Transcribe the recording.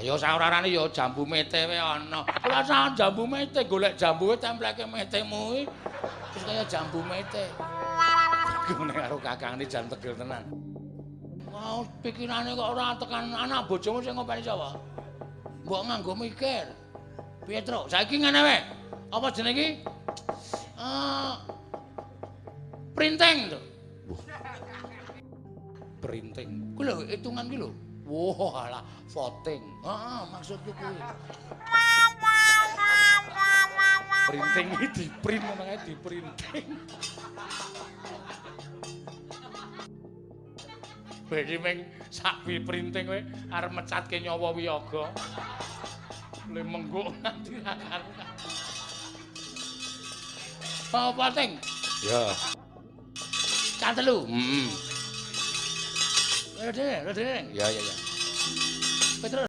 Ayo saorarane ya jambu mete wae ana. Ora usah jambu mete, golek jambu wae templeke metemu iki. Terus kaya jambu mete. Ngene karo kakangne jan tegel tenan. Mau pikirane kok ora tekan anak bojomu sing ngopeni sapa? Mbok nganggo mikir. Piye, Truk? Saiki ngene wae. Apa jenenge iki? Printing, Truk. Printing. Kuwi lho hitungan kuwi lho. Wah, alah voting. Heeh, maksudku kuwi. Printing iki di-print ngono kae di-printing. Beki ming sak printing kowe arep mecatke nyawa wiyaga. Le mengguk nganti ra karuan. Apa voting? Ya. Cah telu. Heeh. Rene, rene. Ya, ya, ya. Petro.